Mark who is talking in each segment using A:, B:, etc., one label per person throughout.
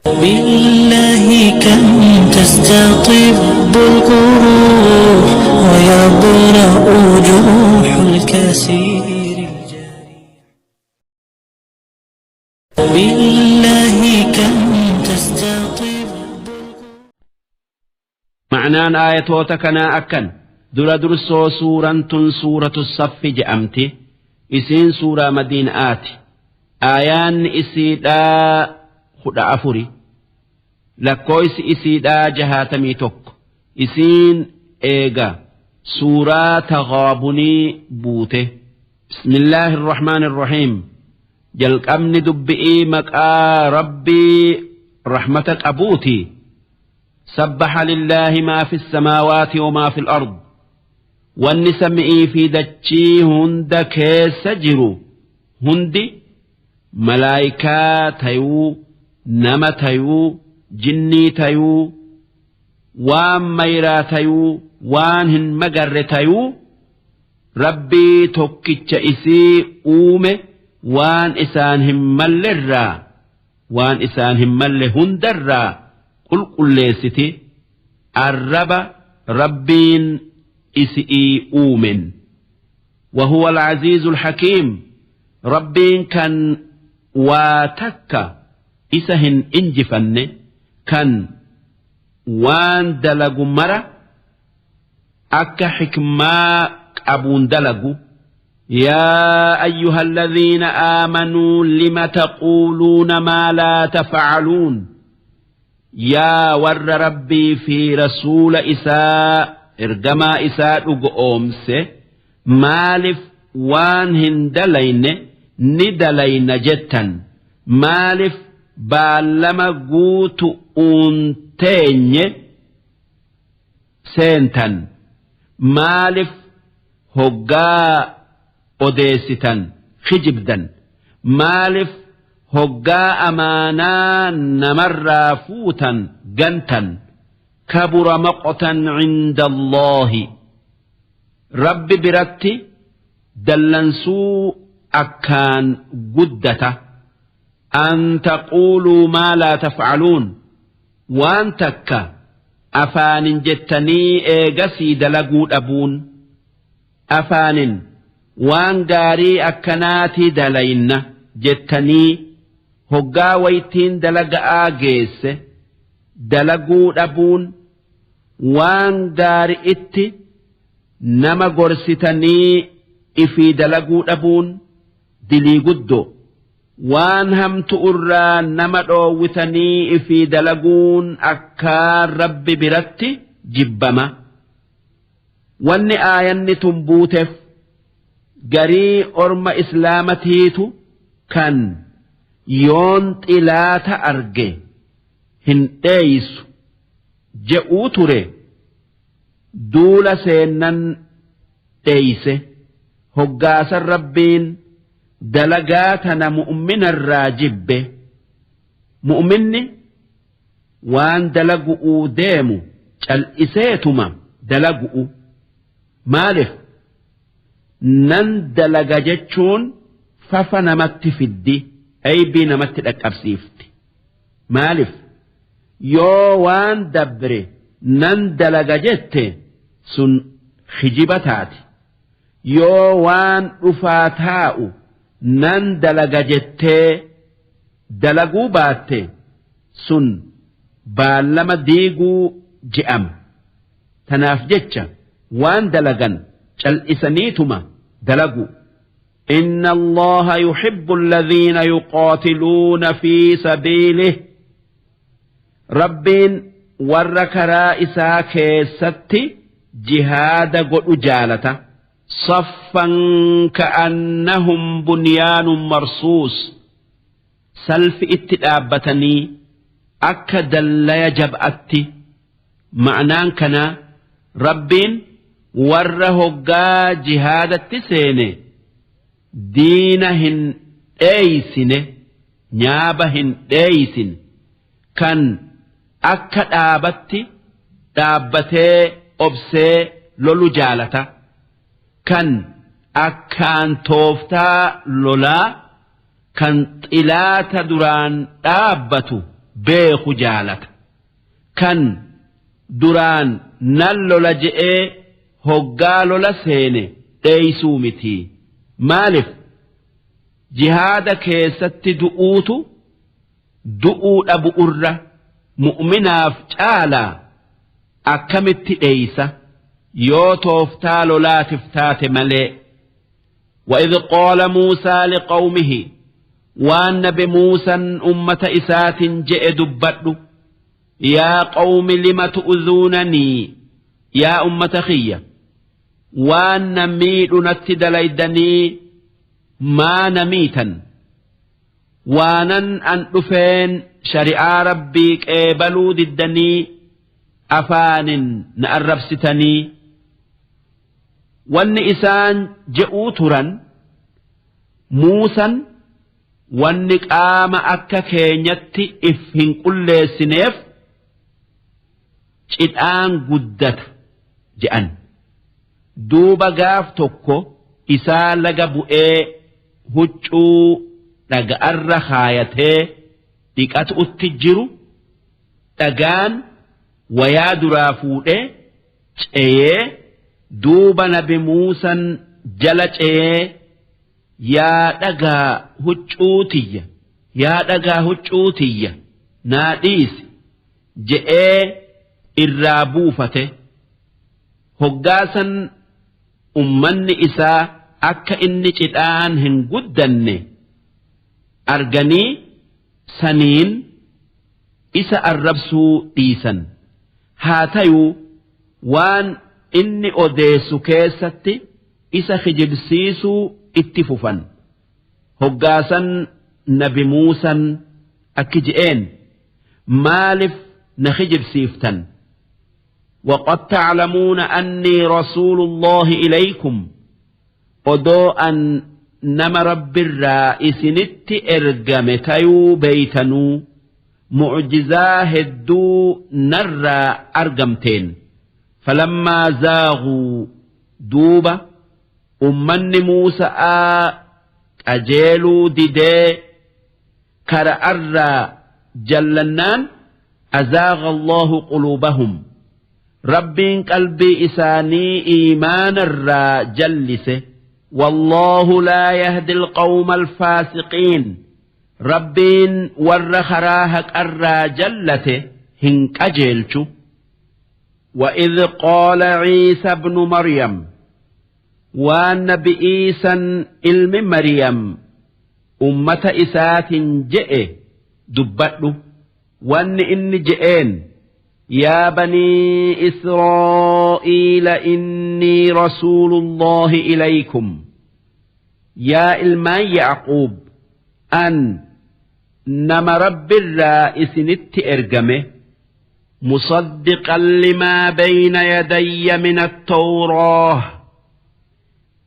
A: بالله كم تستطب القروح ويبرأ جروح الكثير الجارح. بالله كم تستطب.
B: Ma'naan aayatoota kanaa akkan dura dursoo suuraan tun suuratu saffi je'amti. Isiin suuraa madiina'aati. Aayaanni isiidhaa 14, lakkooysi isiidhaa 61. Isiin eega suuraa taghaabunii buute. Bismillaahi irrahmaani irrahiim. Jalqabni dubbi'ii maqaa rabbii rahmata qabuuti. Sabbaha lillaahi maa fi samaawaati wa maa fi al-ard. Wanni sami'ii fi dachii hunda keessa jiru hundi, malaayikaa tayuu, nama tayuu, jinnii tayuu, waan mayraa tayuu, waan hin magarre tayuu, rabbii tokkicha isii uume waan isaan hin mallerraa, waan isaan hin malle hundarraa qulqulleessiti arraba rabbiin isi'ii uumen. وهو العزيز الحكيم. Rabbiin kan waa takka isa hin injifanne, kan waan dalagu mara akka xikmaa qabuun dalagu. يا أيها الذين آمنوا لم تقولون ما لا تفعلون. Yaa warra rabbii fi rasuula isaa, ergamaa isaa dhugoomse, maaliif waan hin dalayne ni dalayna jettan? Maaliif baallama guutu uunteenye seentan? Maaliif hoggaa odeessitan kijibdan? Maaliif hoggaa amaanaa namarraa fuutan gantan? كبر مقتا عند الله. Rabbi biratti dallansuu akkaan guddata. أن تقولوا ما لا تفعلون. Waan takka afaanin jettanii eegasii dalaguu dhabuun, afaanin waan gaarii akkanaatii dalayna jettanii hoggaa waytiin dalaga'aa geesse dalaguu dhabuun, waan gaari itti nama gorsitanii ifii dalaguu dhabuun dilii guddoo. Waan hamtu irraa nama dhoowwitanii ifii dalaguun akkaan rabbi biratti jibbama. Wanni aayanni tun buuteef garii orma islaamatiitu kan yoon xilaata arge hin dheeysu je'uu ture duula seennan dheeyse. Hoggaasan rabbiin dalagaa tana mu'minarraa jibbe. Mu'minni waan dalagu'uu deemu cal'iseetuma dalagu'u. Maaliif nan dalaga jechuun fafa namatti fiddi, aybii namatti dhaqqabsiifti. Maaliif yoo waan dabre nan dalaga jette sun hijiba taati. Yoo waan dhufaa taa'u nan dalaga jettee dalaguu baatte sun baallama diiguu je'ama. Tanaaf jecha waan dalagan cal'isaniituma dalagu. إن الله يحب الذين يقاتلون في سبيله. Rabbiin warra karaa isaa keessatti jihaada godhu jaalata. صفا كأنهم بنيان مرصوص. Salfi itti dhaabbatanii akka dallaya jab'atti. Ma'naan kana rabbiin warra hoggaa jihaadatti seene diina hin dheeysine, nyaaba hin dheeysin, kan akka dhaabatti dhaabbatee obsee lolu jaalata. Kan akkaan tooftaa lolaa kan xilaata duraan dhaabbatu beeku jaalata. Kan duraan nan lola je'ee hoggaa lola seene dheeysuu miti. Maalif jihaada keessatti du'uutu du'uu dhabu'urra mu'minaaf caalaa akkamitti dheeysa yoo tooftaa lolaatif taate malee. وإذ قال موسى لقومه waan nabi Muusan ummata isaatin je'e dubbadhu. يا قوم لم تؤذونني yaa ummata kiyya, waan na miidhu natti dalaydanii maa na miitan? Waanan an dhufeen shari'aa Rabbii qeebaluu diddanii afaanin na arrabsitanii. Wanni isaan je'uu turan, Muusan wanni qaama akka keenyatti if hin qulleessineef cidhaan guddata je'an. Duuba gaaf tokko isaa laga bu'ee huccuu dhaga'arra kaayatee dhiqatutti jiru, dhagaan wayaa duraa fuudhee ceeyee, duuba nabi Muusan jala ceeyee, "Yaa dhagaa huccuu tiyya, yaa dhagaa huccuu tiyya, naa dhiisi," je'ee irraa buufate. Hoggaasan ummanni isaa akka inni cidhaan hin guddanne arganii saniin isa arrabsuu dhiisan. Haa tayuu waan inni odeessu keessatti isa kijibsiisuu itti fufan. Hoggaasan nabi Muusan akki je'een, "Maalif na kijibsiiftan? وقد تعلمون أني رسول الله إليكم." Odoo an nama Rabbirraa isinitti ergame tayuu beeytanuu, mucjizaa hedduu narraa argamteen. فلما زاغوا, duuba ummanni Muusa'aa qajeeluu didee kara'arraa jallannaan, أزاغ الله قلوبهم, Rabbiin qalbii isaanii iimaanarraa jallise. والله لا يهدي القوم الفاسقين, Rabbiin warra karaa haqarraa jallate hin qajeelchu. وإذ قال عيسى ابن مريم, waan nabi Iisan ilmi Maryam ummata isaatin je'e dubbadhu. Wanni inni je'een, يا بني إسرائيل إني رسول الله إليكم, yaa ilmaan Yacquub, an nama Rabbirraa isinitti ergame, مصدقا لما بين يدي من التوراة,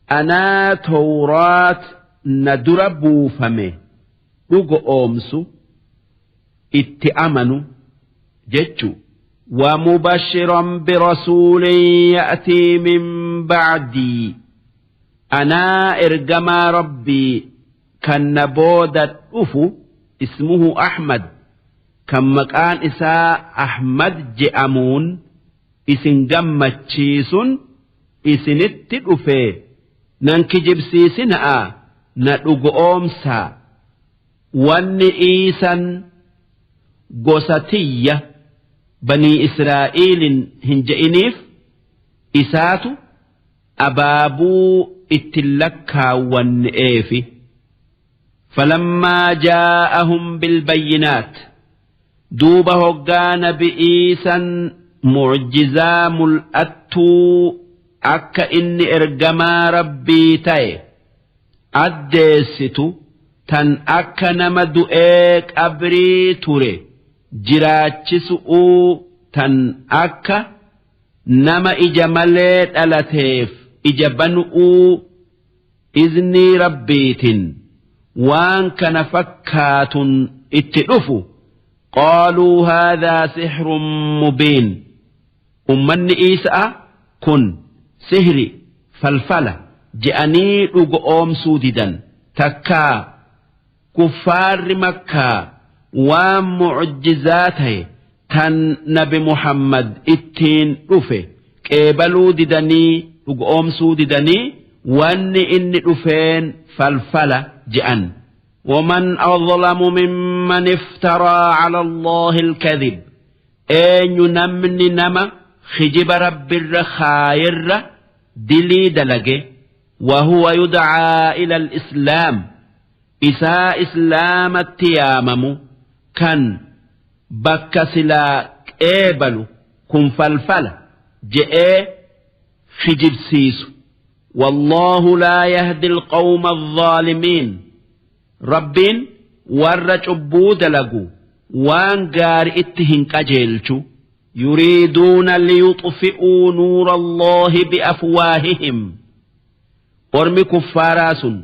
B: anaa Tawraat na dura buufame dhugoomsu itti amanu jechu, ومبشرا برسول يأتي من بعدي, anaa ergamaa Rabbii kan na booda dhufu, اسمه أحمد, kan maqaan isaa Ahmad je'amuun isin gammachiisun isinitti dhufe. Nan kijibsiisina'a, na dhugoomsaa. Wanni Iisan gosa tiyya banii Israa'iilin hin je'iniif isaatu abaabuu ittiin lakkaawwanne'eefi. فلما جاءهم بالبينات, duuba hoggaa nabi Iisan mucjizaa mul'attuu akka inni ergamaa Rabbii ta'e addeessitu, tan akka nama du'ee qabrii ture jiraachisu'uu, tan akka nama ija malee dhalateef ija banu'uu, iznii Rabbiitin waan kana fakkaatun itti dhufu, قالوا هذا سحر مبين, ummanni Iisa'a kun sihri falfala je'anii dhugoomsuu didan. Takkaa kuffaarri Makkaa Waan mucjizaa taye tan nabi Muhammad ittiin dhufe qeebaluu didanii dhugo'oomsuu didanii wanni inni dhufeen falfala je'an. ومن أظلم ممن افترى على الله الكذب eenyu namni nama kijiba rabbirra khaayirra dilii dalage وهو يدعى إلى الإسلام isaa islaamatti yaamamu kan bakka silaa qeebalu kun falfala je'ee kijibsiisu. والله لا يهدي القوم الظالمين rabbiin warra cubbuu dalagu waan gaari'itti hin qajeelchu. يريدون ليطفئوا نور الله بأفواههم ormi kuffaaraa sun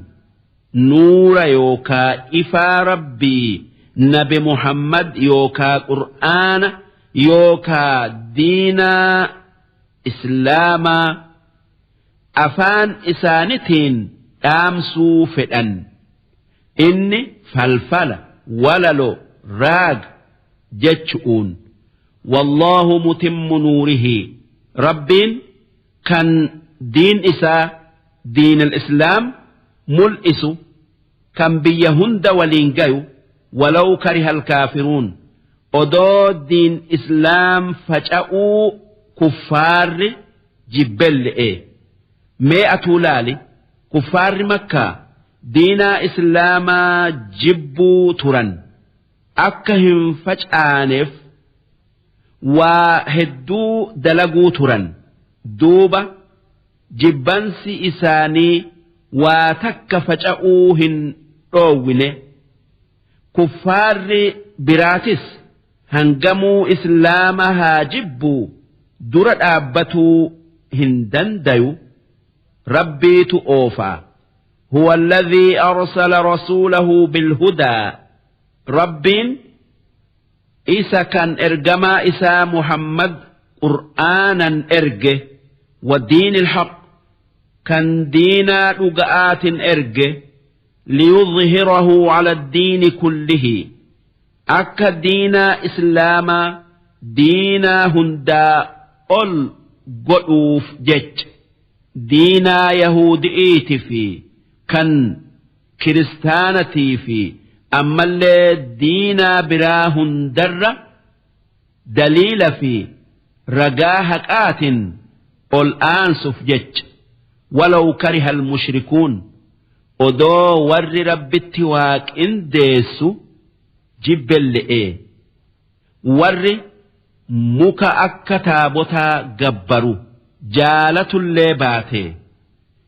B: nuura yookaa ifaa rabbii nabi Muhammad yookaa qur'aana yookaa diinaa islaamaa afaan isaanitiin dhaamsuu fedhan inni falfala walalo raag jechu'uun. والله متم نوره rabbiin kan diin isaa diin al-islaam mul'isu kan biyya hunda waliin gayu ولو كره الكافرون odoo diin islaam faca'uu kuffaarri jibbelle'e. Mee atuu laali, kuffaarri makkaa diinaa islaamaa jibbuu turan, akka hin facaaneef waa hedduu dalaguu turan. Duuba jibbansi isaanii waa takka faca'uu hin dhoowwine. Kuffaarri biraatis hangamuu islaama haa jibbuu dura dhaabbatuu hin dandayu, rabbiitu oofaa. هو الذي أرسل رسوله بالهدى rabbiin isa kan ergamaa isaa Muhammad qur'aanan erge ودين الحق kan diinaa dhuga'aatin erge ليظهره على الدين كله akka diinaa islaamaa diinaa hundaa ol godhuuf jecha, diinaa yahudi'iiti fi kan kiristaanatii fi ammallee diinaa biraa hundarra daliila fi ragaa haqaatin ol aansuuf jecha ولو كره المشركون odoo warri rabbitti waaqindeessu jibbelle'e, warri muka akka taabotaa gabbaru jaalatullee baate.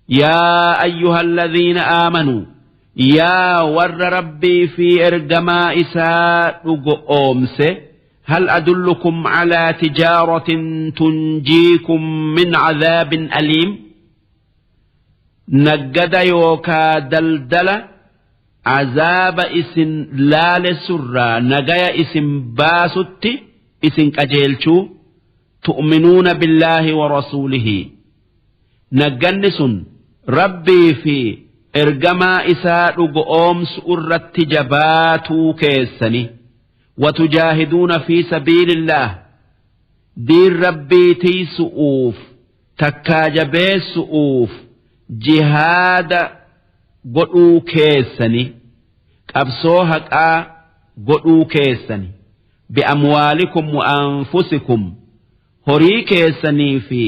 B: يا أيها الذين آمنوا yaa warra rabbii fi ergamaa isaa dhugoomse هل أدلكم على تجارة تنجيكم من عذاب أليم naggada yookaa daldala azaaba isin laalessurraa nagaya isin baasutti isin qajeelchuu? تؤمنون بالله ورسوله nagganni sun rabbii fi ergamaa isaa dhugoomsu irratti jabaatuu keessani وتجاهدون في سبيل الله diin rabbii tiisu'uuf takkaa jabeessu'uuf jihaada godhuu keessani, qabsoo haqaa godhuu keessani بأموالكم وأنفسكم horii keessanii fi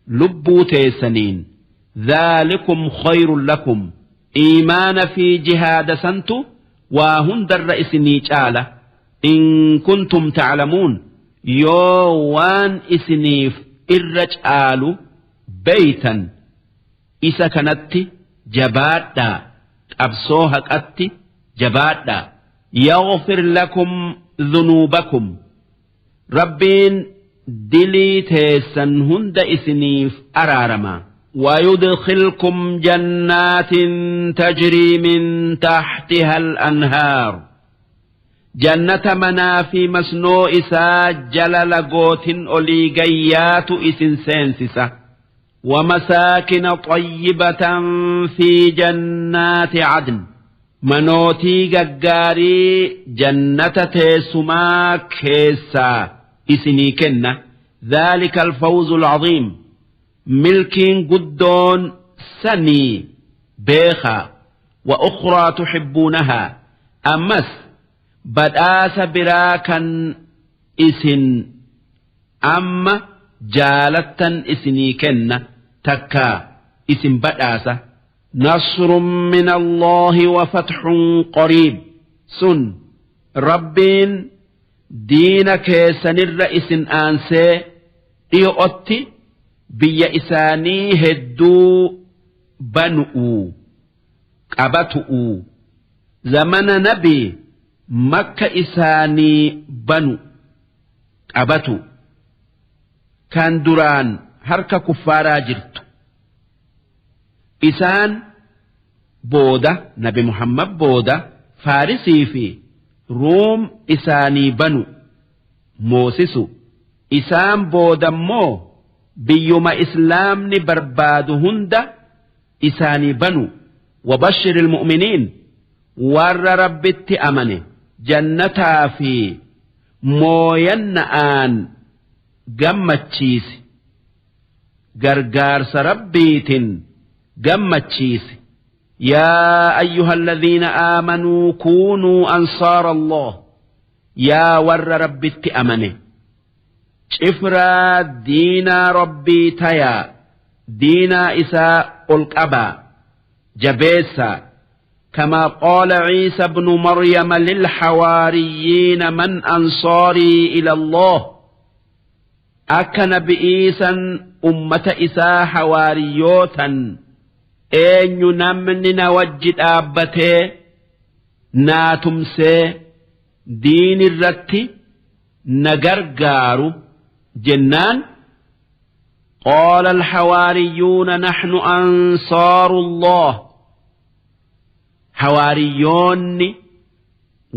B: lubbuu teessaniin. ذلكم خير لكم iimaana fi jihaada santu waa hundarra isinii caala إن كنتم تعلمون yoo waan isiniif irra caalu beeytan isa kanatti jabaadhaa, qabsoo haqatti jabaadhaa. يغفر لكم ذنوبكم rabbiin dilii teessan hunda isiniif araarama ويدخلكم جنات تجري من تحتها الأنهار jannata manaa fi masnoo isaa jala lagootin olii gayyaatu isin seensisa ومساكن طيبة في جنات عدن. Manootii gaggaarii jannata teessumaa keessaa isinii kenna. Dhaalika alfawzu alcaziim, milkiin guddoon sanii beekaa. Wa ukhraa tuxibbuunahaa, ammas badhaasa biraa kan isin amma jaalattan isinii kenna takkaa isin badhaasa. Nasrun min Allaahi wa fathun qariib, sun Rabbiin diina keessanirra isin aansee dhiyo'otti biyya isaanii hedduu banu'uu qabatu'uu. Zamana nabii Makka isaanii banu qabatu kan duraan harka kuffaaraa jirtu. Isaan booda nabi Muhammad booda Faarisii fi Ruum isaanii banu moosisu. Isaan boodammoo biyyuma islaamni barbaadu hunda isaanii banu. Wabashshiril mu'miniin, warra Rabbitti amane jannataa fi mooyanna'aan gammachiisi, gargaarsa Rabbiitin gammachiisi. Yaa ayyuhalladhiina aamanuu kuunuu ansaara Allah, yaa warra Rabbitti amane cifraa diinaa Rabbii tayaa, diinaa isaa ol qabaa jabeessaa. كما قال عيسى ابن مريم للحواريين من أنصاري إلى الله، akka nabi Iisan ummata isaa hawaariyootan eenyu namni na wajji dhaabbatee naa tumsee diin irratti na gargaaru jennaan, قال الحواريون نحن أنصار الله، hawaariyoonni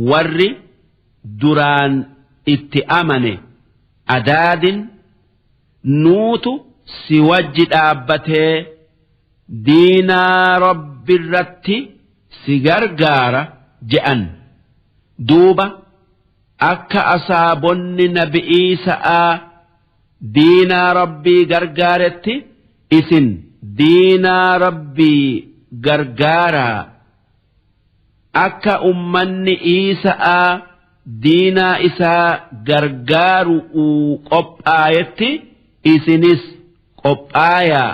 B: warri duraan itti amane adaadin nuutu si wajji dhaabbatee diinaa Rabbi irratti si gargaara je'an. Duuba akka asaabonni nabi Iisa'aa diinaa Rabbii gargaaretti isin diinaa Rabbii gargaaraa. Akka ummanni Iisa'aa diinaa isaa gargaaru'uu qophaayetti isinis qophaayaa.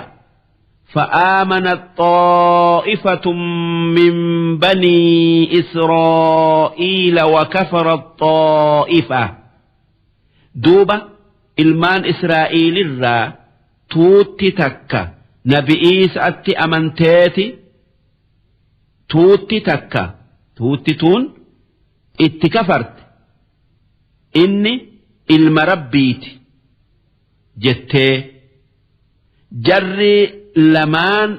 B: فآمنت طائفة من بني إسرائيل وكفرت طائفة. Duuba ilmaan Israa'iilirraa tuutti takka nabi Iisa'atti amanteeti, tuutti takka tuutti tuun itti kafarte, inni ilma Rabbiiti jettee. Jarri lamaan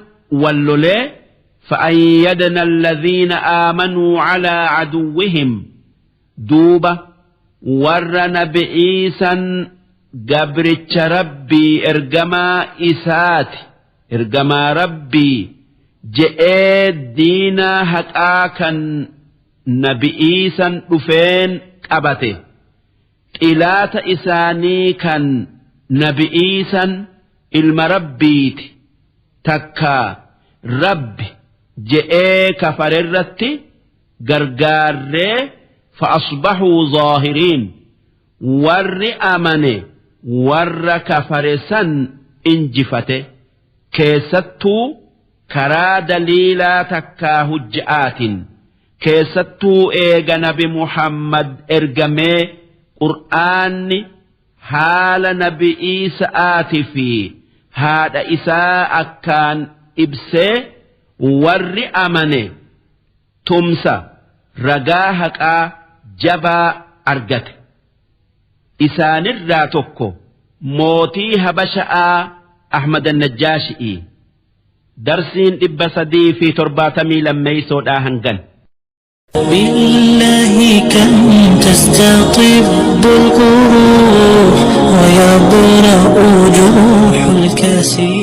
B: wal lolee, فأيدنا الذين آمنوا على عدوهم، duuba warra nabi Iisan gabricha Rabbii, ergamaa isaati, ergamaa Rabbii je'ee diinaa haqaa kan nabi Iisan dhufeen qabate, xilaata isaanii kan nabi Iisan ilma Rabbiiti takka Rabbi je'ee kafarerratti gargaarree, فأصبحوا ظاهرين, warri amane warra kafare san injifate, keessattuu karaa daliilaa takkaa hujja'aatiin, keessattuu eega nabi Muhammad ergamee Qur'aanni haala nabi Iisa'aatii fi haadha isaa akkaan ibsee, warri amane tumsa ragaa haqaa jabaa argate. Isaanirraa tokko mootii Habasha'aa Ahmad Najjaashi'i. Darsiin 372 hangan.
A: بالله كم تستطب القروح ويبرأ جروح الكسير.